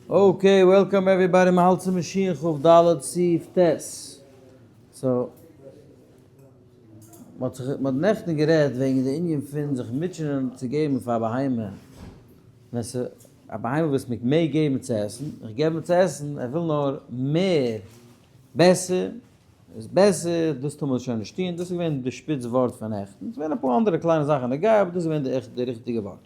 Okay, welcome everybody, מ'האלט צו משיח כ ד סעיף ט'. So, מ'האט זיך, מ'האט נעכטן גערעדט וועגן די ענין פון זיך מוטשענען צו געבן פאר א בהמה, ווען ס'איז א בהמה וואס מ'מעג געבן צו עסן, איך געב אים צו עסן, ער וויל נאר מער, בעסער, איז בעסער, דאס טאר מען שוין נישט טון, דאס איז געווען די שפיץ ווארט פון נעכטן, ס'איז געווען אפאר אנדערע קליינע זאכן נוגע, אבער דאס איז געווען די עכט די ריכטיגע ווארט.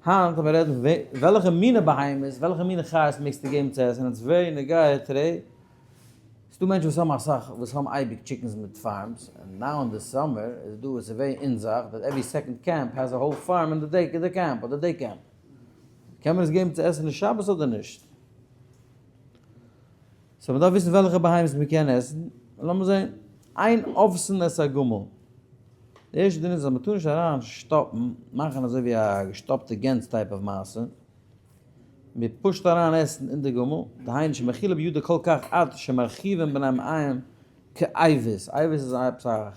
היינט ווען מיר רעדן וועלכע מינע בהמות, וועלכע מינע חיות מעגסטו געבן צו עסן, it's very נוגע today, ס'דא מענטשן וואס האבן אסאך, וואס האבן אייביג chickens מיט farms, און now אין די summer איז דא, עס איז very in זאך, that every second camp has a whole farm אין די camp אדער day camp. קען מען עס געבן צו עסן אין שבת אדער נישט? So מ'דארף וויסן וועלכע בהמות מ'קען עסן, לאמיר זען, אין אובסין את הגמל. די ערשטע דין איז אז מ'טאר נישט אריין שטאפן, מאכן אזוי ווי א געשטאפטע גענז type of מעשה, מ'פושט אריין עסן אין די גמל, דהיינו שמאכילה בידו כל כך עד שמרחיבים בני מעיים כאבוס, אבוס איז עפעס א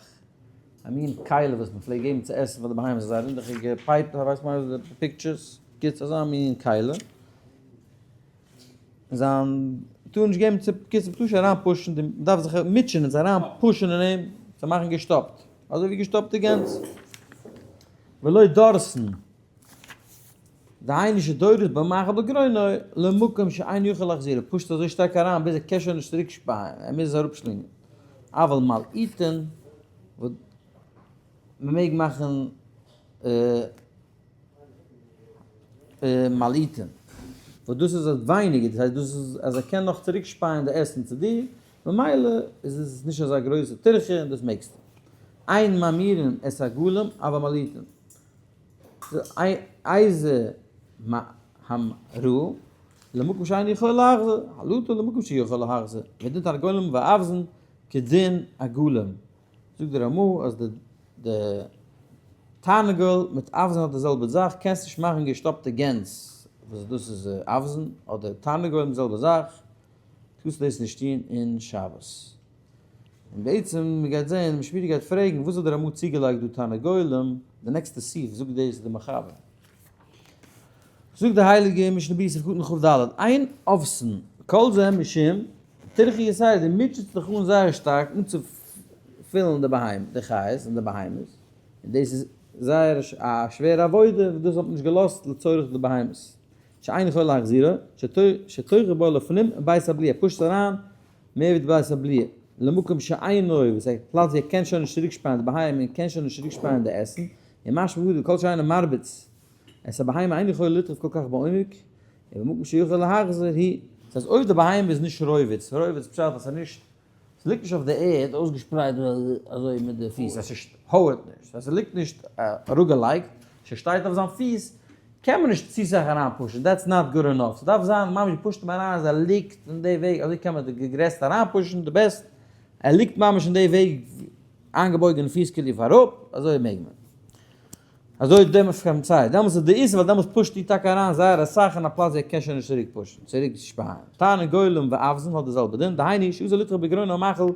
א מין כלי וואס מ'פלעגט געבן צו עסן פאר די בהמות, אזא רינדעכיגע pipe, ווייסט מען די pictures, קיצור אזא מין כלי. זיין טאר נישט געבן צו קיצור מ'טאר נישט אריין פושן די מ'דארף זיך מוטשען און אריין פושן אין אים צו מאכן געשטאפט אזוי ווי געשטאפטע גענז ולא דורסן דהיינו שדורס במאכל בגרונו למקום שאין יכול להחזירו פושט אזוי שטארק אריין ביז ער קען שוין נישט צוריק שפייען ער מוז עס אראפשלינגען אבל מלעיטין מ'מעג מאכן מלעיטין, וואס דאס איז ווייניגער, דאס הייסט דאס איז אז ער קען נאך צוריק שפייען די עסן צו דיר, ממילא איז עס נישט אזא גרויסע טירחה און דאס מעגסטו. אין ממירין את העגלים אבל מלעיטין. איזה המראה למקום שאין יכול להחזיר, הלעטה למקום שיכול להחזיר, ודין תרנגולים ואווזין כדין עגלים. זאגט דער רמא אז די די תרנגול מיט אווזין האט די זעלבע זאך, קענסט נישט מאכן געשטאפטע גענז וואס דאס איז אווזין אדער תרנגול די זעלבע זאך, טארסט דאס נישט טון אין שבת. און בעצם מען גייט זען, משמידי גייט פרעגן וואס האט דער רמא צוגעלייגט דא תרנגולים, די נעקסטע סעיף זאגט דאס די מחבר. זאגט די הייליגע משנה ברורה סעיף קטן כ ד, אין אובסין כל זה משום טירחא יתירה, דו מוטשעסט דיך אן זייער שטארק אנצופילן די בהמה, די חיות און די בהמות, און דאס איז זייער א שווערע עבודה, וואס דאס האט מען נישט געלאזט לצורך די בהמות, שאין יכול להחזירו, שתוכה בו לפנים בית הבליעה, פושט אריין מער ווי די בית הבליעה, למקום שאינו, וואס א פלאץ ווי ער קען שוין נישט צוריקשפייען די בהמה און קען שוין נישט צוריקשפייען די עסן, און משמע גדול כל שאינו מרביץ את הבהמה אינו יכול לטרוף כל כך בעומק, ובמקום שיכול להחזיר היא. דאס הייסט אויב די בהמה איז נישט רובץ, רובץ פשט אז ס'איז נישט, ס'ליגט נישט אויף די ערד אויסגעשפרייט אזוי מיט די פיס, אז ס'הויערט נישט, אז ס'ליגט נישט אראפגעלייגט, ס'שטייט אויף זיין פיס, קען מען נישט צו סאך אריין פושן, that's not good enough, ס'דארף זיין ממש פושט אים אריין אז ער ליגט אין די וועג, אזוי קען מען די גרעסטע אריין פושן, די best, ער ליגט ממש אין די וועג איינגעבויגענע פיס כאילו אויף אראפ, אזוי מעג מען. אזוי איז דעמאלטס קיין צייט, דעמאלטס איז די איסור ווייל דעמאלטס פושט איר טאקע אריין זייער אסאך אין א פלאץ ווי ער קען שוין נישט צוריק פושן, צוריק שפייען. תרנגולים ואווזין האט די זעלבע דין, דהיינו שאסור לטרוף בגרונו המאכל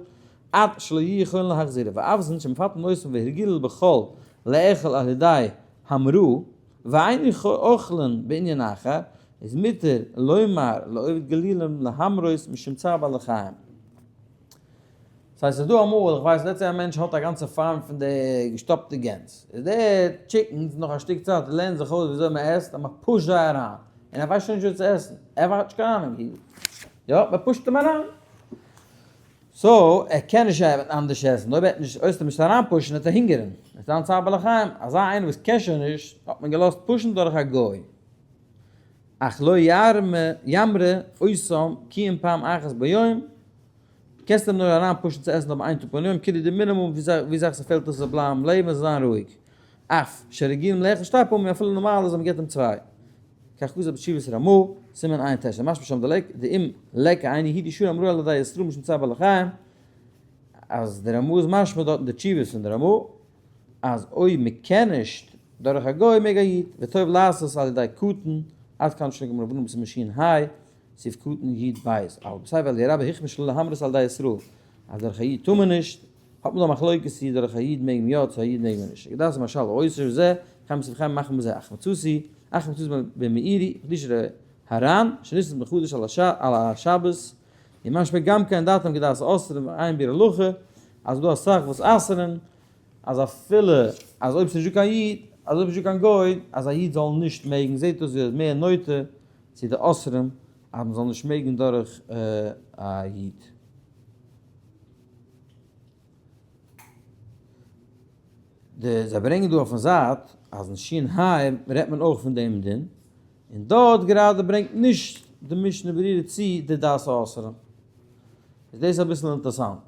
עד שלא יהיה יכולין להחזירו, ואווזין שמפתין אותן והרגילו בכל לאכול על ידי המראה, ואין אוכלין בענין אחר, איז מותר לומר לעובד גלילים להמרות משום צער בעלי חיים. ס'הייסט ס'איז דא אמאל, איך ווייס let's say א מענטש האט א גאנצע farm פון די געשטאפטע גענז, איז די chickens נאך א שטיק צייט לערנען זיך אויס וויאזוי מען עסט אז מען פושט זיי אריין, און ער ווייסט שוין נישט ווי צו עסן, ער האט נישט קיין אהנונג, יא מען פושט אים אריין, so ער קען נישט אנדערש עסן, אויב ער וועט נישט אויב נישט אריין פושן וועט ער הונגערן, עס זיין צער בעלי חיים, אזא איינער וואס קען שוין נישט האט מען געלאזט פושן דורך א גוי. אך לא ימרה אותם כי אם פעם אחת ביום, קענסט אים נאר אריין פושן צו עסן אויף איין טאג ביום, כאילו די מינימום ווי סאך ס'פעלט אויס זאל בלייבן לעבן און זאל זיין רואיג. אף שרגילים לאכול שתי פעמים אפילו נארמאל איז אז מ'געט אים צוויי. כך כתב בתשובת רמא, סימן ע"ט, משמע שם דלק, דאם ליכא אינו הוא דשרי אמרו על ידי ישראל משום צער בעלי חיים, אז די רמא איז משמע דארט אין די תשובות פון די רמא, אז אויב מ'קען נישט דורך א גוי מעג א איד, וטוב לעשות על ידי קטן, עד כאן שנה גמרא בנ בסימן ש"ה, סעיף קטן י ב, אבל בספר אלי' רבה החמיר שלא להמרות על ידי ישראל, אז דורך א איד טאר מען נישט, האט מען דא מחלוקת צו דורך א איד מעג מען יא צו א איד מעג מען נישט, כדעת למשל האוסר זה, חיים סעיף חיים מחמיר בזה אך מצאתי, אך מצאתי במאירי, חידושי ר הר"ן, שניסן מחדש על השבת, ומשמע גם כן דעתם כדעת אוסרים ועיין ביאור הלכה, אז ס'דא אסאך וואס אסר'ן אז אפילו אז אויב ס'נישט דא קיין איד, אז אויב ס'נישט דא קיין גוי, אז א איד זאל נישט מעגן, זעט אויס ווי ער איז מער נוטה צו די אוסרים אז מ'זאל נישט מעגן דורך א איד. די זיי ברענגען דא אויפן זייט אז אין שין ה רעדט מען אויך פון דעם דין, און דארט גראדע ברענגט נישט די משנה ברורה צו די דעת האוסרים. איז דאס אביסל אינטערסאנט.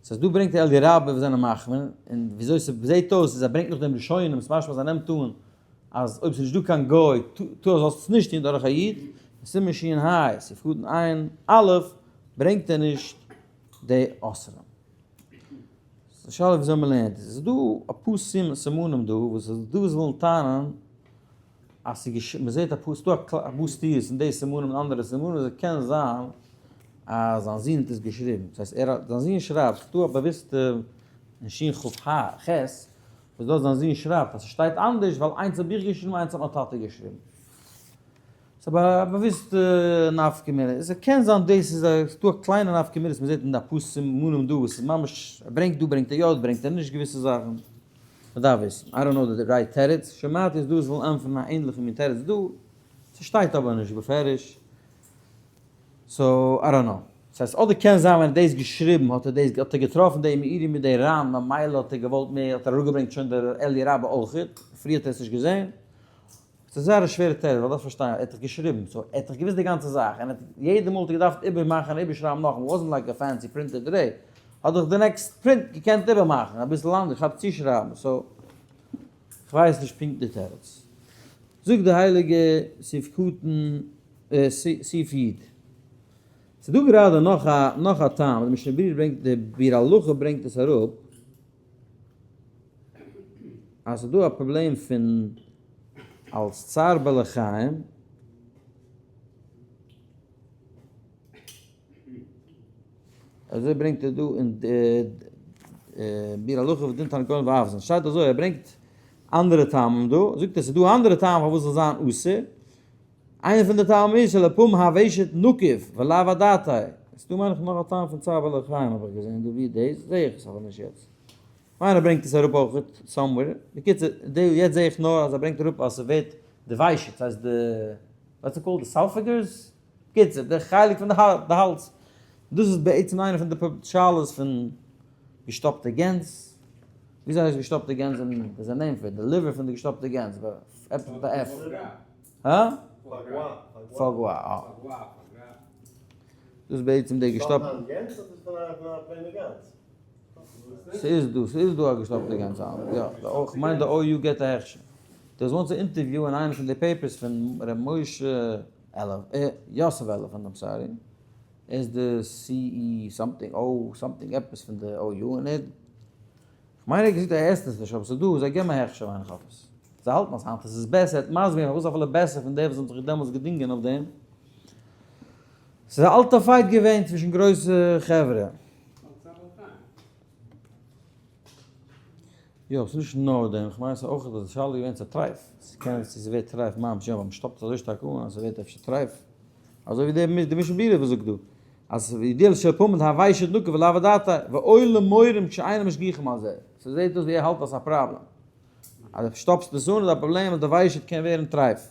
ס'הייסט דא ברענגט ער אלי' רבה וואס זענען מחמיר, און וויאזוי ס'זעהט אויס איז ער ברענגט נאך דעם ראשונים, ס'משמע אז ער נעמט אן אז אויב ס'נישט דא קיין גוי טאר זאלסט עס נישט טון דורך א איד, אין סימן שין ה, סעיף קטן ע' א', ברענגט ער נישט די אוסרים. ס'איז א שאלה וויאזוי מ'לערנט עס. עס איז דא אפאר סימנים דא וואס איז דא וואס ווילן טענה'ן אז ס'איז געש מ'זעט אפאר ס'איז דא אפאר סתירות אין די סימנים און אנדערע סימנים אז עס קען זיין אז זיין זון האט עס געשריבן. דאס הייסט ער האט זיין זון שרייבט ס'איז דא א באוויסטע אין שין כ ה ח וואס דארט זיין זון שרייבט אז ס'שטייט אנדערש ווייל איינס האב איך געשריבן איינס האט מיין טאטע געשריבן. ס'איז אבער א באוויסטע נפקא מינה. ס'קען זיין דאס איז א, ס'דא א קליינע נפקא מינה וואס מ'זעט אין די אפאר סימנים דא וואס איז ממש, ער ברענגט דא ברענגט ער יא, דא ברענגט ער נישט געוויסע זאכן. מ'דארף וויסן. I don't know the right תירוץ. שמעתי אז דא איז ווילן ענטפערן א ענדליכע מין תירוץ דא. ס'שטייט אבער נישט בפירוש. so I don't know. ס'הייסט אדער קען זיין ווען ער האט דאס געשריבן האט ער דאס האט ער געטראפן די מאירי מיט די ר"ן ממילא האט ער געוואלט מער האט ער אראפגעברענגט שוין די אלי' רבה אויכעט. פריער האט ער עס נישט געזען. ס'איז זייער א שווערע תירוץ, ווייל דארפסט פארשטיין, ער האט דאך געשריבן, so ער האט דאך געוואוסט די גאנצע זאך, און ער האט יעדע מאל האט ער געדארפט איבערמאכן און איבערשרייבן נאכאמאל, wasn't like a fancy printer today, האט דאך די next print געקענט איבערמאכן אביסל אנדערש, כאפ צושרייבן, so כ'ווייס נישט פונקט די תירוץ. זאגט די הייליגע סעיף קטן, סעיף י'. ס'איז דא גראדע נאך א נאך א טעם, די משנה ברורה ברענגט, די ביאור הלכה ברענגט עס אראפ, אז ס'איז דא א פראבלעם פון אלס צער בעלי חיים, אזוי ברענגט ער דא אין ביאור הלכה ודין תרנגולין ואווזין, שטייט אזוי ער ברענגט אנדערע טעמים דא, זאגט ער ס'איז דא אנדערע טעמים פארוואס זאל זיין אסור, איינע פון די טעמים איז שלפעמים הוושט נקוב ולאו אדעתיה, איז דא מיין איך נאך א טעם פון צער בעלי חיים האב איך געזען דא ווי דאס זעה איך עס אבער נישט יעצט. כ'מיין ער ברענגט עס אראפ אויך somewhere, בקיצור די יעצט זעה איך נאר אז ער ברענגט אראפ אז ס'ווערט די וויישעט ס'הייסט די what's it called די esophagus? בקיצור די חלק פון די האלז, דאס איז בעצם איינע פון די שאלות פון געשטאפטע גענז, וויאזוי הייסט געשטאפטע גענז אין there's a name for it, די liver פון די געשטאפטע גענז, עפעס מיט א F. הא? foie gras, אה. דאס איז בעצם די געשטאפטע. ס'איז דא, ס'איז דא א געשטאפטע גענז היינט, יא. כ'מיין די OU געט א הכשר. דער איז once א interview אין איינע פון די papers פון ר' משה עלעוו, יוסף עלעפאנט, I'm sorry. ער איז די CE something, O something, עפעס פון די OU, און ער האט, כ'מיין ער האט געזאגט ער עסט עס נישט, אבער ס'איז דא, זיי געבן א הכשר מיין איך אויף עס. זיי האלטן אז היינט איז עס בעסער, ער האט מסביר געווען פארוואס אפילו בעסער פון די וואס האבן זיך דעמאלטס געדינגען אויף דעם. ס'איז א אלטע fight געווען צווישן גרויסע חברה. יא, ס'איז נישט נאר דעם, כ'מיין ס'איז אויך די שאלה איז געווען צו טרייף, ס'קען צו ס'ווערט טרייף ממש, יא ווייל מ'שטאפט עס אזוי שטארק אן אז ס'ווערט אפשר טרייף, אזוי ווי די משנה ברורה וואס זאגט דא אז ידיע של פומד הוויי שדנוקה ולאו דעתיה ואוי למורים שאינם משגיחים על זה, ס'זעהט אויס ווי ער האלט אז ס'איז א פראבלעם, אז דו שטאפסט עס אן איז א פראבלעם אז די וויישעט קען ווערן טרייף,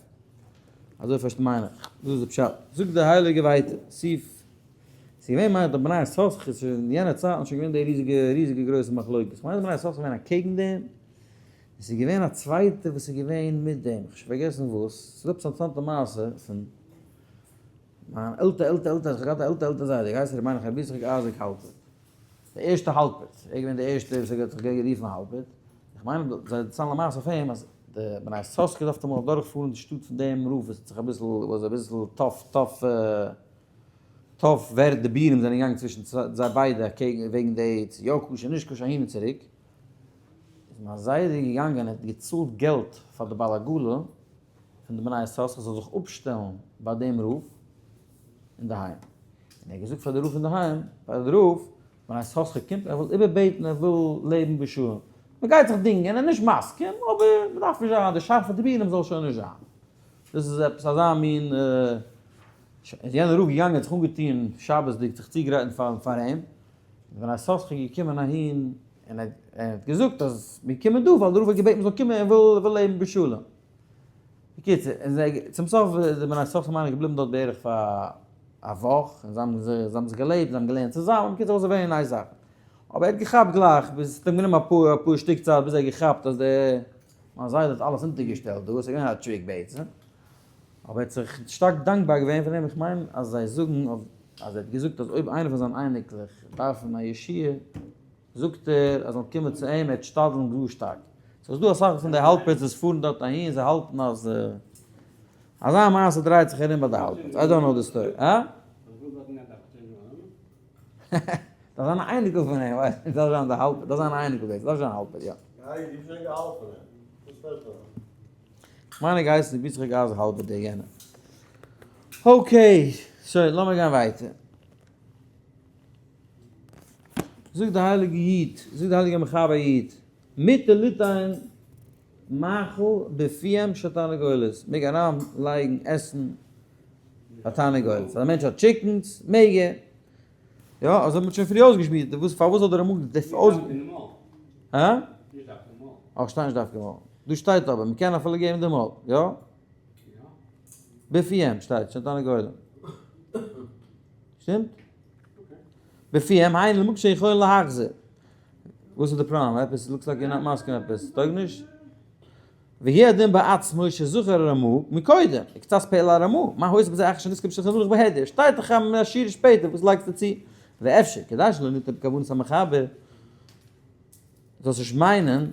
אזוי פארשט מיין איך, דאס איז די פשט, זאגט די הייליגע ווייטער, סעיף, ס'איז געווען מיין איך די בני יששכר, ס'איז אין יענע צייטן שוין געווען די ריזיגע ריזיגע גרויסע מחלוקת, כ'מיין די בני יששכר געווען אקעגן דעם, און ס'איז געווען א צווייטע וואס איז געווען מיט דעם, כ'האב שוין פארגעסן וואס, ס'איז דא עפעס א אינטערעסאנטע מעשה פון מיין עלטער עלטער עלטער, איך האב געהאט א עלטער עלטער זיידע, געהייסן ר' מיינעך רבי יצחק אייזיק האלפערט, דער ערשטער האלפערט, ער איז געווען דער ערשטער וואס האט זיך גערופן האלפערט, איך מיין זיי דערציילן א מעשה אויף אים אז די בני יששכר דארפט אמאל אדורך פארן די שטאט פון דעם רב וואס האט זיך אביסל was אביסל tough tough tough ווער די בירים זענען געגאנגען צווישן זיי ביידע אקעגן וועגן די צו יא כשר נישט כשר אהין און צוריק, איז מיין זיידע געגאנגען ער האט געצאלט געלט פאר די בעל עגלה פון די בני יששכר זאל זיך אפשטעלן ביי דעם רב אינדערהיים, און ער האט געזאגט פאר די רב אינדערהיים, פאר די רב, בני יששכר קומט ער וויל איבערבעטן ער וויל לעבן בשלום, מען גייט זיך דינגען ער איז נישט מסכים אבער מען דארף נישט זיין די שארפע דיבורים זאל שוין נישט זיין, דאס איז עפעס אזא מין. איז יענער רב געגאנגען האט זיך אנגעטון שבת'דיג זיך צוגרייטן פאר פאר אים, און ווען יששכר איז געקומען אהין און ער האט געזאגט אז מיר קומען דא ווייל דער רב האט געבעטן מ'זאל קומען ער וויל וויל לעבן בשלום. בקיצור, און זיי צום סוף איז די בני יששכר מיין איך געבליבן דארט בערך פאר א וואך, און זיי האבן זיי האבן זיך געלעבט, זיי האבן געלערנט צוזאמען, בקיצור עס איז געווען nice זאכן. אבער ער האט געכאפט גלייך, ביז עס האט אים גענומען אפאר אפאר שטיק צייט ביז ער האט געכאפט אז דער מיין זיידע האט אלעס אונטערגעשטעלט דא, עס איז געווען א trick בעצם. אבער ער האט זיך שטארק דאנקבאר געווען פאר דעם, איך מיין אז זיי זאגן אויף אז ער האט געזאגט אז אויב איינער פון זיין אייניקלעך דארפן א ישועה זאגט ער אז זאלן קומען צו אים, ער וועט שתדל'ן גאר שטארק. סאו ס'איז דא אסאך פון די האלפערטס וואס פארן דארט אהין, זיי האלטן אז אזא מעשה דרייט זיך ארום ביי די האלפערטס, I don't know the story. הא? דארף זיין א אייניקל פון אים, ווייס נישט, דארף זיין די האלפערט, דארף זיין א אייניקל בעצם, דארף זיין האלפערט, יא. כ'מיין ער גייט נישט ביז כ'גיי אזוי האלבע דער יענער. okay, שוין לאמיר גיין ווייטער. זאגט די הייליגע איד, זאגט די הייליגע מחבר איד, מותר ליתן מאכל בפיהם של תרנגולת, מעג אריין לייגן עסן פאר תרנגולת, אז א מענטש האט chickens מעג ער, יא, אזוי האט מען שוין פריער אויסגעשמועסט, וואס פארוואס זאל דער רמ"א דאס אויס. הא? אה, שטייט נישט דווקא מויל. דא שטייט אבער, מ'קען אפילו געבן די מויל, יא? בפיהם שטייט, של תרנגולים. שטימט? בפיהם היינו למקום שיכולין להחזיר. וואס איז די פראבלעם? עפעס looks like you're not מסכים עפעס. טויג נישט? והוא הדין בעצמו שזכר הרמ"א מקודם, וקצת פעל הרמ"א, מה הוסיף בזה אחר שנזכר בשולחן ערוך בהדיא, שטייט דאך א שורה שפעטער וואס לייגסטו צו? ואפשר, כדי שלא נטעה בכוונת המחבר, זאלסט נישט מיינען,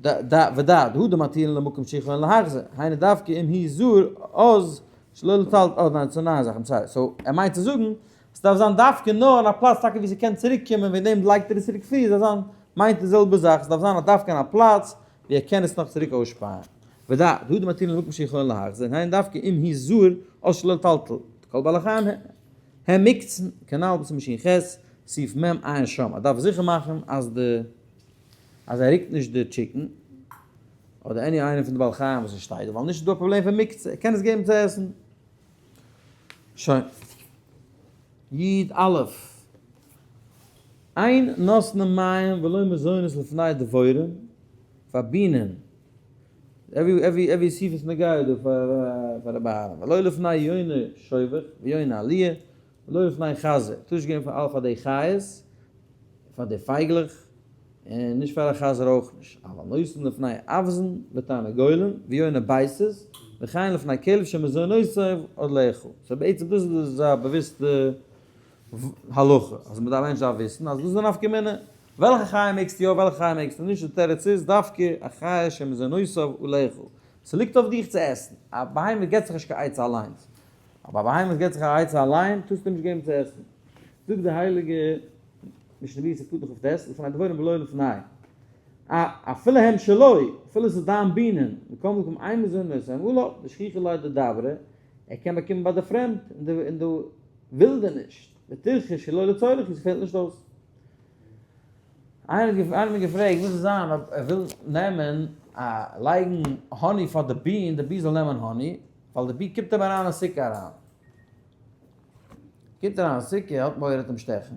ודע, דהא דמתירין למקום שיכולין להחזיר, היינו דווקא אם הוא זר אז שלא לטלטל, אה ניין ס'איז א נייע זאך, I'm sorry, so ער מיינט צו זאגן, ס'דארף זיין דווקא נאר אין א פלאץ טאקע ווי ס'קען צוריק קומען וועגן דעם לייגט ער עס צוריק פרי, זאל זיין מיינט די זעלבע זאך, ס'דארף זיין א דווקא אין א פלאץ ווי ער קען עס נאך צוריק אויסשפייען. ודע, דהא דמתירין למקום שיכולין להחזיר, היינו דווקא אם הוא זר אז שלא לטלטל, כל בעלי חיים הם מוקצין, כנ"ל בסימן ש"ח, סעיף מ' עיין שם, ער דארף זיכער מאכן אז די אז ער רוקט נישט די chicken אדער any איינער פון די בעלי חיים וואס עס שטייט דא, ווייל נישט איז דא א פראבלעם פון מוקצה, ער קען עס געבן צו עסן. שוין. י"א. אין נותנין מים ולא מזונות לפני דבורים, פאר בינען, every סעיף איז נוגע דא פאר רבי אהרן, ולא לפני יונה שובך ויונה עליה, ולא לפני חזיר, טאר נישט געבן פאר אלע פאר די חיות, פאר די פייגלעך, און נישט פאר א חזיר אויך נישט, אבל נותן לפני אווזין ותרנגולין ויונה ביתית, וכן לפני כלב שמזונותיו עליך. so בעצם דאס איז א באוויסטע הלכה, אז מען דארף מענטש דארף וויסן אז דאס איז א נפקא מינה, וועלכע חיה מעגסטו יא וועלכע חיה מעגסטו נישט, די תירוץ איז דווקא א חיה שמזונותיו עליך, ס'ליגט אויף דיך צו עסן, א בהמה געבט זיך נישט קיין עצה אליינס, אבער א בהמה וואס געבט זיך א עצה אליין טארסטו אים נישט געבן צו עסן. זאגט די הייליגע משנה ברורה ס'פתח כ"ט, לפני דבורים ולא לפני א אפילו הם שלו, אפילו עס איז דיין בינען, מכל מקום אין מזונותיהם עליו, דשכיחא ליה דדברא, ער קען באקומען ביי די פרעמד אין די ווילדערניש, וטירחא שלא לצורך הוא, ס'פעלט נישט אויס. איינער האט מיר געפרעגט וואס איז זיין אויב ער וויל נעמען א לייגן honey פאר די בי און די בי זאל נעמען honey, ווייל די בי קומט אים אריין אין סוכה אריין. קומט אריין אין סוכה האט מורא ער וועט אים שטעכן,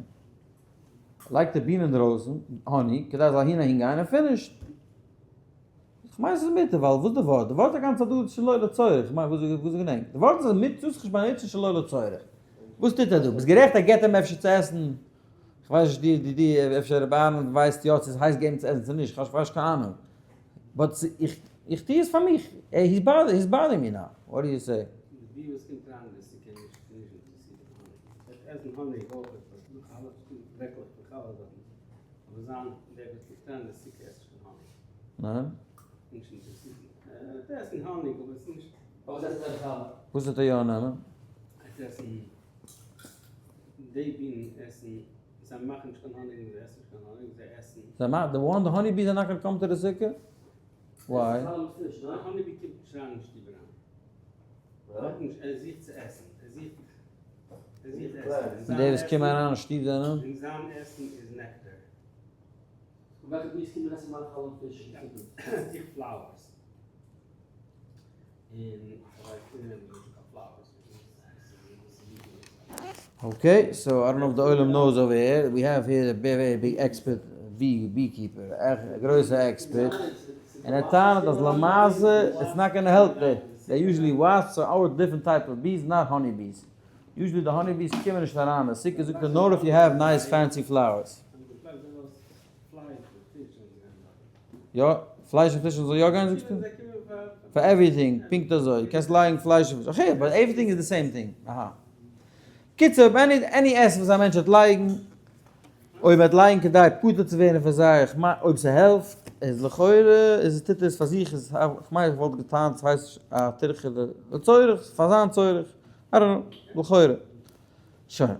לייגט די בין אינדרויסן honey כדי ער זאל אהין אהין גיין און finished. כ'מיין ס'איז מותר ווייל וואס די ווארט? די ווארט א גאנצע דא איז שלא לצורך, כ'מיין וואס וואס געדענק? די ווארט איז מצות חשבונית שלא לצורך. וואס טוט ער דא? ביסט גערעכט ער געט אים אפשר צו עסן, כ'ווייס נישט די די די אפשר רבי אהרן ווייסט יא צו ס'הייסט געבן צו עסן צו נישט, כ'האב נישט קיין אהנונג. but איך איך טו עס פאר מיך, he's bothering me now, what do you say? די וואס קומט אריין אין די סוכה נישט נישט אינטערעסירט אין honey. ער וועט עסן האניג אויך but נאך אלע ברעקלעך פון חלה דארטן. אבער זיין דער וואס קומט אריין אין די סוכה עסט נישט קיין האניג. ניין? נישט אינטערעסירט. ער וועט עסן האניג אבער עס איז נישט. פארוואס עסט ער חלה? וואס וועט ער יא נעמען? ער וועט עסן די בינען עסן זיי מאכן נישט קיין האניג און זיי עסן נישט קיין האניג זיי עסן. זיי מאכן די one די honey bees are not gonna come to the סוכה? Why? Honey bee קומט נישט אריין אין שטוב אריין. ער האט נישט ער זוכט צו עסן ער זוכט ער זוכט עסן. און די וואס קומען אריין אין שטוב זענען? און זיין עסן איז nectar. וועלכע bees קומען עסן מאכל און פיש און סוכה? ער זוכט flowers. און איך ווייס נישט קיין flowers. Okay, so I don't know if די עולם knows over here, we have here a very big expert bee beekeeper, א גרויסע expert, און ער טענה'ט אז למעשה it's not gonna help they they usually wasps are our different type of bees not honey bees, usually די honey bees קומען נישט אריין אין סוכה זאגט ער נאר if you have nice fancy flowers. יא, פלייש און פיש זאל יא גיין זאגסטו? פאר everything, פונקט אזוי, קענסט לייגן פלייש און פיש, okay, but everything איז די same thing, אהא. קיצור, אויב any any עסן וואס א מענטש וועט לייגן, אויב ער וועט לייגן כדי פטור צו ווערן פון זיי, איך מיין אויב ס'העלפט, איז לכאורה איז עס טוט ער עס פאר זיך, איז איך מיין איך וואלט געטענה'ט ס'הייסט א טירחא לצורך, פאר זיין צורך, I don't know, לכאורה. שוין.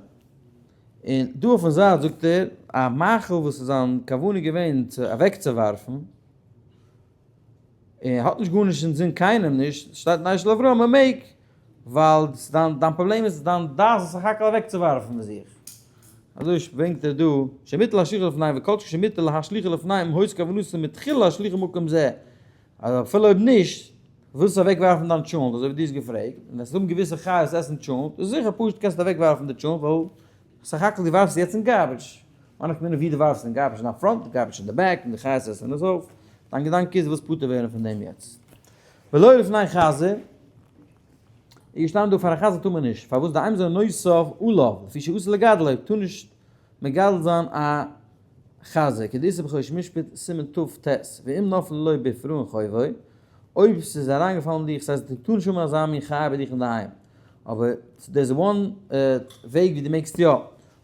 און דא אויפן זייט זאגט ער, א מאכל וואס איז זיין כוונה געווען צו אוועקצואווארפן, און האט נישט גארנישט אינזין קיינעם נישט, שטייט אין אשל אברהם מען מעג, ווייל דיין דיין פראבלעם איז דיין דעת איז סך הכל אוועקצואווארפן פון זיך. אזוי ברענגט ער דא, שמותר להשליכו לפניהם וכל שכן שמותר להשליכו לפניהם היתה כוונתו מתחילה להשליכו מקום זה, אז אפילו אויב נישט, ווילסט אוועקווארפן דיין טשולנט אזוי ווי דו האסט געפרעגט, און וועסט האבן געוויסע חיות עסן טשולנט, איז זיכער פשוט קענסט אוועקווארפן די טשולנט ווייל סך הכל דו ווארפסט יעצט אין garbage, מה נפקא מינה ווי דו ווארפסט אין garbage, אין א front, garbage אין די back, און די חיות עסן עס אויף, דיין געדאנק איז ווילסט פטור ווערן פון דעם יעצט. ולא לפני חזיר, איז געשטאנען דא פאר א חזיר טאר מען נישט, פארוואס דאין מזונותיו עליו, לפי שאסור לגדלו, טאר נישט מגדל זיין א חזיר, כדאיתא בחושן משפט, סימן ת"ט, ואם נפלה לו בפירעון חובו, אויב ס'איז אריינגעפאלן דיך, ס'הייסט דו טאר נישט האבן אזא מין חיה ביי דיך אינדערהיים, אבער דער איז one וועג ווי דו מעגסט יא,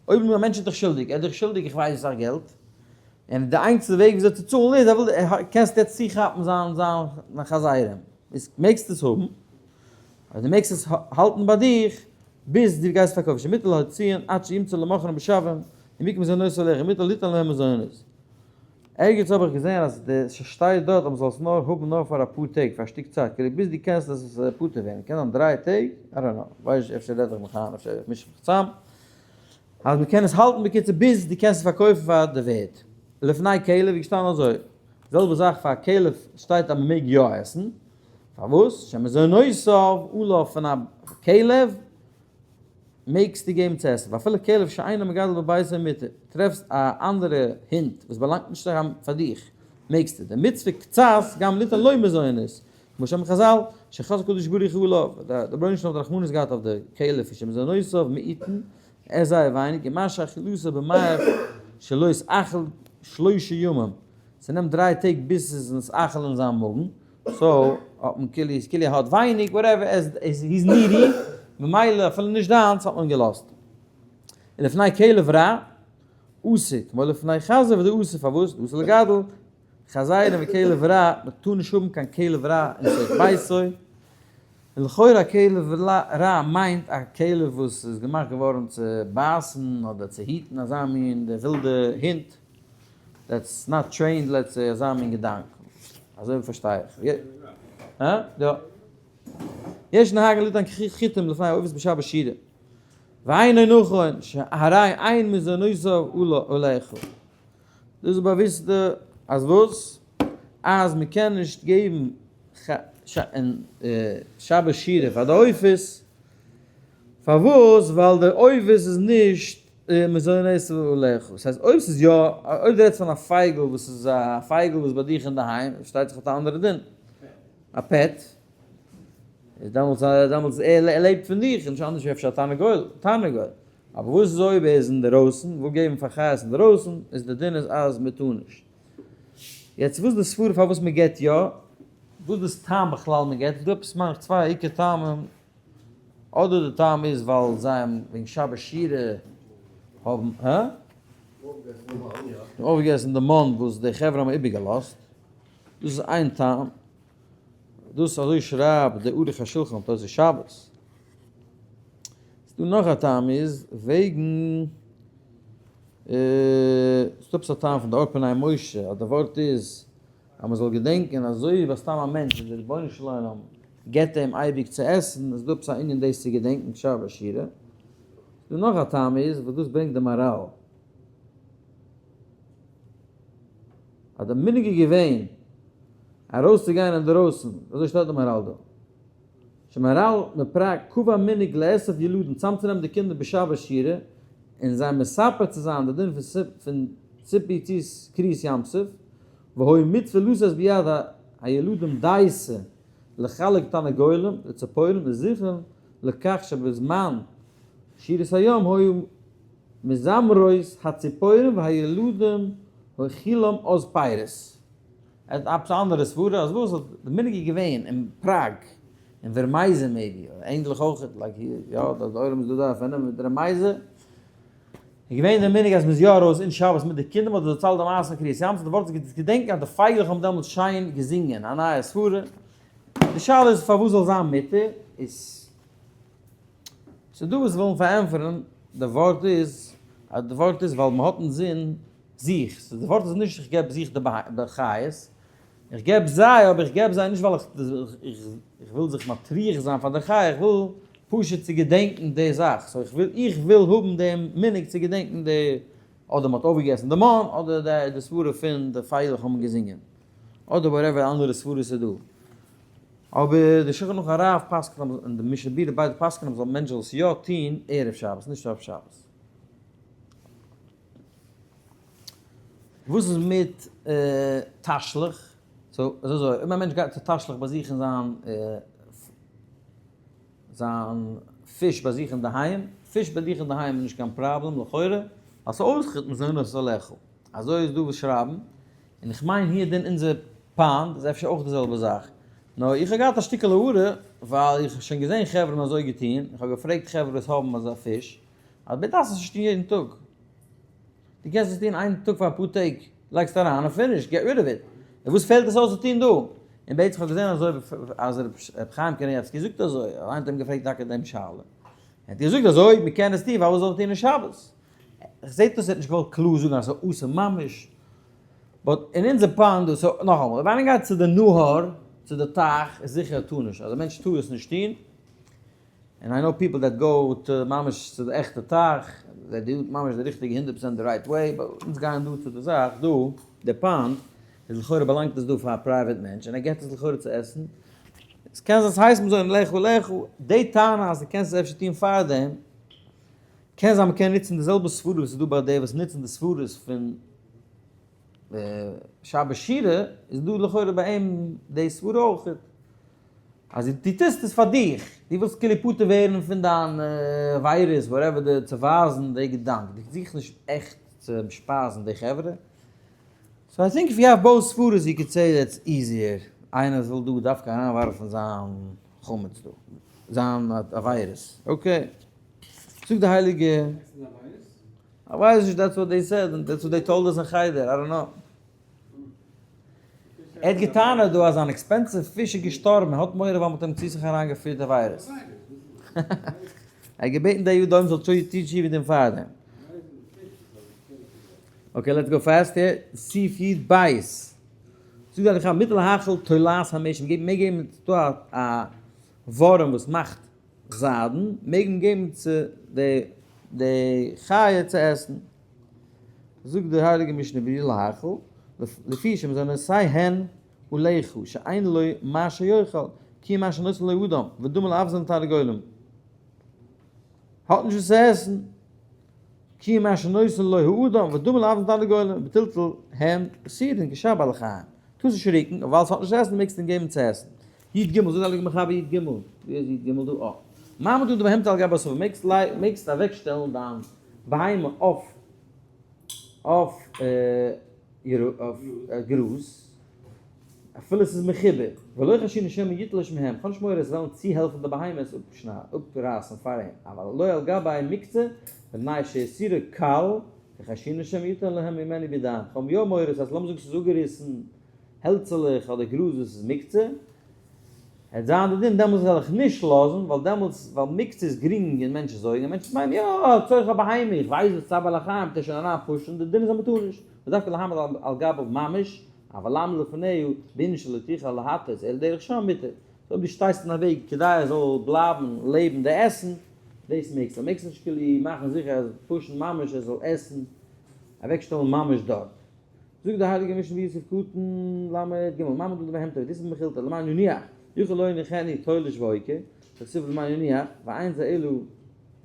אויב א מענטש איז דיך שולדיג, ער איז דיך שולדיג איך ווייס אסאך געלט, און די איינציגסטע וועג וויאזוי צו צאלן איז, ער וויל, קענסט יעצט צוכאפן זיין זיין חזירים, איז מעגסט עס האבן, אבער דו מעגסט עס האלטן ביי דיך ביז דו גייסט פארקויפן, שמותר להוציאן עד שימצא למוכרן בשווים, ומקום מזונות עליך, ומותר ליתן להם מזונות. ערגעץ האב איך געזען אז די ס'שטייט דארט אז מ'זאל עס נאר האבן נאר פאר אפאר טעג, פאר א שטיק צייט, כאילו ביז דו קענסט עס פטור ווערן, קען זיין דריי טעג, I don't know, ווייס נישט אפשר רעד איך מיך איין, אפשר מיש איך מיך צאם, אז מ'קען עס האלטן בקיצור ביז דו קענסט עס פארקויפן פאר די ווערד. לפני כלב איז געשטאנען אזוי, זעלבע זאך פאר כלב שטייט אז מ'מעג יא עסן, פארוואס? שמזונותיו עליו פון א כלב מעגסטו געבן צו עסן, ואפילו כלב שאינו מגדל בביתו מותר, טרעפסט א אנדערע הונט וואס באלאנגט נישט פאר דיך, מעגסטו, די מצוה קצת גם ליתן לו מזונות, כמו שאמרו חז"ל, שחס הקדוש ברוך הוא עליו, דער רבונו של עולם האט רחמנות געהאט אויף די כלב שמזונותיו מעוטין, ער עסט זייער ווייניג, ומה שאכילתו במעט שלא יתעכל שלושה ימים, ס'נעמט דריי טעג ביז ס'איז נתעכל אין זיין מאגן, so האט מען כאילו איז כאילו ער האט ווייניג whatever ער איז he's needy ממילא אפילו נישט דיינס האט מען געלאזט. ולפני כלב רע אסור כמו לפני חזיר ודאסור פארוואס דאסור לגדל חזירים וכלב רע מען טאר נישט האבן קיין כלב רע אין תוך ביתו און לכאורה א כלב רע מיינט א כלב וואס איז געמאכט געווארן צו בייסן אדער צו היטן אזא מין די ווילדע הונט. That's not trained let's say אזא מין געדאנק. אזוי פארשטיי איך. הא? יא. יש נהג ליתן חיטים לפני העופות בשבת שירה. ואינו נכון שהרי אין מזונותיו עליך. דאס איז באוויסטע אז וואס? אז מען קען נישט געבן שבת שירה פאר די עופות. פארוואס? ווייל די עופות איז נישט מזונות עליך. דאס הייסט אויב ס'איז יא, אויב דו רעדסט פון א פייגל וואס איז א פייגל וואס ביי דיך אינדערהיים, פארשטייט זיך האט א אנדערע דין, א pet, איז דעמאלטס דעמאלטס ער לעבט פון דיך, נישט אנדערש ווי אפשר א תרנגול, תרנגול. אבער וואס איז אויב ער איז אינדערויסן, וויל געבן פאר חיות אינדערויסן, איז די דין איז אז מען טאר נישט. יעצט וואס איז די סברא פארוואס מען געבט יא? וואס איז דאס טעם בכלל מען געבט? ס'איז דא עפעס מיין איך צוויי עיקר טעמים. אדער די טעם איז ווייל זיי האבן וועגן שבת שירה האבן הא? אויפגעגעסן די מן וואס די חברה האבן איבערגעלאזט, דאס איז איין טעם, דאס אזוי שרייבט די ערוך השולחן תוס' שבת. ס'דא נאך א טעם איז וועגן ס'דא עפעס א טעם פון די אור פני משה אז די ווארט איז אז מען זאל געדענקען אזוי ווי ביי סתם א מענטש וואס דער רבונו של עולם געבט אים אייביג צו עסן, איז דא עפעס א ענין דאס צו געדענקען שבת שירה. דא נאך א טעם איז וואס דאס ברענגט די מהר"ל. אז די מנהג איז געווען ארויס צו גיין אינדערויסן, אזוי שטייט די מהר"ל דא. שמהרל מפראג קבע מנהג לאסוף ילדים צאמצונעמען די קינדער בשבת שירה און זיי מספר צו זיין די דין פון סיפור יציאת קריעת ים סוף, והוי מצוה לשאת ביד הילדים דייסה לחלק תרנגולים לצפורים לזכרון לכך שבזמן שירת הים היו מזמרות הציפורים והילדים האכילם אז פירות. ער האט עפעס א אנדערע סברה אז וואס די מנהג איז געווען אין פראג אין ווירמייזא maybe אדער ענגליך אויכעט like here יא די עולם איז דא דארף פארנומען מיט ווירמייזא איז געווען די מנהג אז מ'איז יא ארויס אין שבת מיט די קינדער מ'האט דערציילט די מעשה פון קריעת ים סוף די ווארט איז געדענקען אז די פייגלעך האבן דעמאלטס שיין געזינגען א נייע סברה די שאלה איז פארוואס זאל זיין מותר איז ס'דא וואס ווילן פארענטפערן די ווארט איז אז די ווארט איז ווייל מ'האט אינזין זיך, סאו די ווארט איז נישט איך געב זיך די חיות, איך געב זיי, אבער איך געב זיי נישט ווייל איך וויל זיך מטריח זיין פאר די חיה, איך וויל פשוט צו געדענקן די זאך, so איך וויל איך וויל האבן דעם מנהג צו געדענקן די, אדער מ'האט אויפגעגעסן די מן, אדער די סברה פון די פייגלעך האבן געזינגען, אדער whatever אנדערע סברות איז דא. אבער די שולחן ערוך הרב פסק'נט און די משנה ברורה ביידע פסק'נען אז א מענטש זאל עס יא טון ערב שבת, נישט אויף שבת. וואס איז מיט תשליך? so אזוי אזוי, אויב א מענטש גייט צו תשליך ביי זיך אין זיין זיין פיש ביי זיך אינדערהיים, פיש ביי דיך אינדערהיים איז נישט קיין פראבלעם לכאורה, ווייל ס'איז אויך מזונות עליך, אזוי איז דא וואס שרייבן, און איך מיין here דין אונזער pond איז אפשר אויך די זעלבע זאך, נאר איך האב געהאט א שטיקל הערה, ווייל איך האב שוין געזען חברה האבן אזוי געטון, איך האב געפרעגט חברה וואס האבן אזא פיש, אז דו דארפסט עס נישט טון יעדן טאג. דו קענסט עס טון איין טאג פאר אפאר טעג, לייגסט אריין און finish, get rid of it. און וואס פעלט עס אויס צו טון דא? און בעצם איך האב געזען אזוי אז ר' חיים קנייבסקי זאגט אזוי, איינער האט אים געפרעגט טאקע דעם שאלה, ער האט געזאגט אז אויב מען קען עס טון פארוואס זאל מען טון אין שבת? זעט אויס ער האט נישט געוואלט קלאר זאגן אז ס'איז אסור ממש, but אין אונזער pond דא, so נאכאמאל, אויב איינער גייט צו די נהר, צו די טייך, איז זיכער ער טאר נישט, אז א מענטש טאר עס נישט טון, און I know people that go to ממש צו די עכטע טייך, זיי do it ממש די ריכטיגע 100% די right way, but אונז גייען דא צו די זאך דא, די pond איז לכאורה באלאנגט עס דא פאר א private מענטש און ער געט עס לכאורה צו עסן, עס קען זיין ס'הייסט מזון לכו לכו, די טענה אז דו קענסט עס אפשר טון פארדעם, קען זיין מ'קען נוצן די זעלבע סברה וואס איז דא ביי די וואס נוצן די סברות פון שבת שירה, איז דא לכאורה ביי אים די סברה אויך. אז דו טוסט עס פאר דיך, דו ווילסט כאילו פטור ווערן פון דיין וויירוס, whatever די צו ווייזן די געדאנק, דו זוכסט נישט עכט צו שפייזן די חברה, so I think if you have both סברות you could say that's easier, איינער וויל דא דווקא אריינווארפן זיין חמץ דא, זיין וויירוס, okay. זאגט די הייליגע. איך ווייס נישט, that's what they said, און that's what they told us אין חדר, I don't know. ער האט געטענה'ט דא אז אן expensive פיש איז געשטארבן, ער האט מורא ווייל מ'האט אים צו זיך אריינגעפירט די וויירוס. ער האט געבעטן די יודעים זאל טון תשובה מיט אים פארדעם. okay let's go fast here, סעיף י בית. זאגט דער חכם מותר להאכיל תולעת המשי, מ'מעג געבן ס'דא א ווארעם וואס מאכט זיידן, מעג מען געבן צו די חיה צו עסן. זאגט דער הייליגער משנה ברורה להאכיל, לפי שמזונותיהן עליך, שאין לו מה שיאכל, כי מה שנותן לו אדם, ודומה לאווזין לתרנגולים. האט נישט וואס צו עסן, כי מה שנותן לו האדם, ודומה לאווזין לתרנגולים, בטלטול הם אסורין כשאר בעלי חיים. טארסט נישט רוקן, ווייל עס האט נישט צו עסן מעגסטו אים געבן צו עסן. י ג, זאגט דער הייליגער מחבר י ג, ווי איז י ג דא? אה. מעמיד אדם בהמתו על גבי הסופה, מעגסט אוועקשטעלן דיין בהמה אויף אויף גראז, אפילו עס איז מחובר, ולא חיישינן שמא יתלוש מהם, כ'האב נישט מורא עס וועלן צוהעלפן די בהמה עס אפרייסן פאר אים, אבל לא על גבי מוקצה, מפני שאיסורו קל, וחיישינן שמא יטול להם ממנו בידיים, כ'האב יא מורא אז לאמיר זאגן ס'איז אפגעריסן העלצעלעך אדער גראז וואס איז מוקצה, העט זיין די דין דעמאלטס וועל איך נישט לאזן, ווייל דעמאלטס, ווייל מוקצה איז גרינג אין מענטש'ס אויגן, און מענטשן מיינען יא, צורך א בהמה, איך ווייס וואס צער בעלי חיים, טוט שוין אריין push ן, די דין איז אז מ'טאר נישט, ודווקא להעמיד על גביו ממש, אבל להעמיד לפניו, בענין שלא תוכל להטות אלא דרך שם מותר. so אויב דו שטייסט אין א וועג כדי ער זאל בלייבן לעבן די עסן, דאס מעגסטו, מעגסט נישט כאילו מאכן זיכער אז push ן ממש ער זאל עסן, אוועקשטעלן ממש דארט. זאגט די הייליגע משנה ביוסף קטן ל ג, מעמד אדם ובהמתו, דאס איז מכילתא, למען ינוח, יכול לא יניחנו תולש והוקר. שתסובל למען ינוח, ואין זה אלא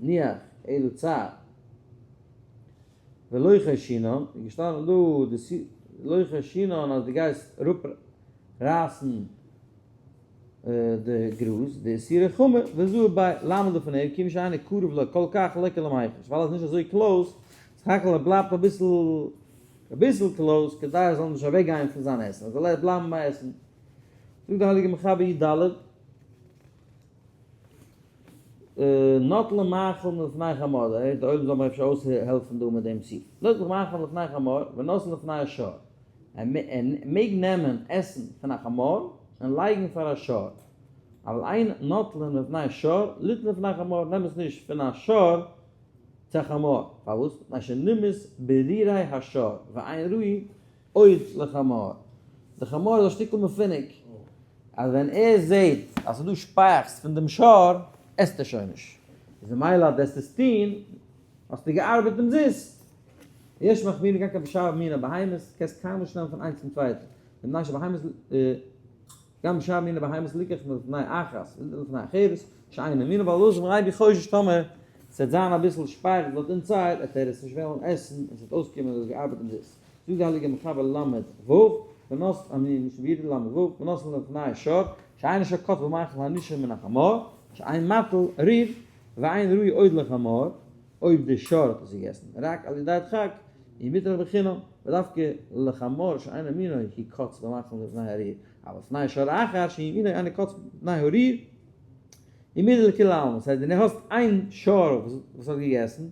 ניח אלא צער. ולא חיישינן, איז געשטאנען דא די לא חיישינן אז דו גייסט אראפ רייסן די גראז, די איסורי חמור, וזהר ביי לעמוד לפניו, כיוון שאינו קרוב לו כל כך ליכא למיחש, ווייל ער איז נישט אזוי close, סך הכל ער בלייבט אביסל אביסל close כדי ער זאל נישט אוועק גיין פון זיין עסן, ער זאל בלייבן ביי עסן. זאגט די הייליגע מחבר י ד, נוטל מאכל מלפני חמור, די עולם זאל מיר אפשר אויסהעלפן דא מיט דעם סעיף, נוטל מאכל מלפני חמור ונותן לפני השור, ער מעג נעמען עסן פון א חמור און לייגן פאר א שור, אבל אין נוטלין מלפני שור ליתן לפני חמור, נעם עס נישט פון א שור צו א חמור, פארוואס? מפני שנמאס ברירי השור ואין ראוי עוד לחמור, די חמור איז א שטיקל מפונק, אז ווען ער זעט אז ס'איז דא שפייעכץ פון דעם שור, עסט ער שוין נישט, איז ממילא אז דו עסט עס טון, האסטו געארבעט אומזיסט. יש מחמירים גם כן בשאר מיני בהמות, קענסט קיינמאל נישט נעמען פון איינס צום צווייטן, מפני שבהמות גם בשאר מיני בהמות ליקח מלפני אחת ולפני אחרת, שאינו מינו, ווייל דאס איז רבי חושש טאמער ס'וועט זיין אביסל שפייעכץ דארט inside, וועט ער עס נישט וועלן עסן און ס'וועט אויסקומען אז ער האט געארבעט אומזיסט. זאגט די הייליגע מחבר ל ו, ונס א מ משנה ברורה ל ו, ונתנו לפני שור, שאין השור קוץ במאכל הנשאר מן החמור, שאין מטיל ריר, ואין ראוי עוד לחמור, אויב די שור האט עס געגעסן, רק על ידי הדחק, ומותר בחינם, ודווקא לחמור שאינו מינו הוא קוץ במאכל מלפני הריר, אבל לפני שור אחר שהוא מינו אינו קוץ מפני הריר, ומותר לכולי עלמא, ס'הייסט ווען דו האסט איין שור וואס האט געגעסן,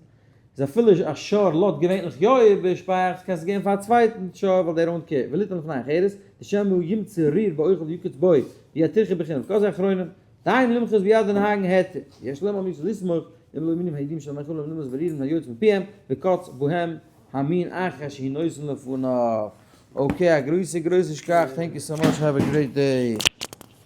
איז אפילו א שור לאזט געווענליך יא איבער שפייעכץ קענסטו געבן פאר א צווייטן שור ווייל דער don't care וליתן לפני אחרת דשמא ימצא ריר באוכל ויקוץ בו ויהא טירחא בחינם כזה אחרונים דיין למחות ביד הנהגין היתר יש לומר מי שלסמוך אם לא מינים הידים של המאכלים לנמאס ברירים היוצא מפיהם וקוץ בהם המין אחר שהיא נותן לפניו. okay א גרויסע גרויסע שכח thank you so much have a great day.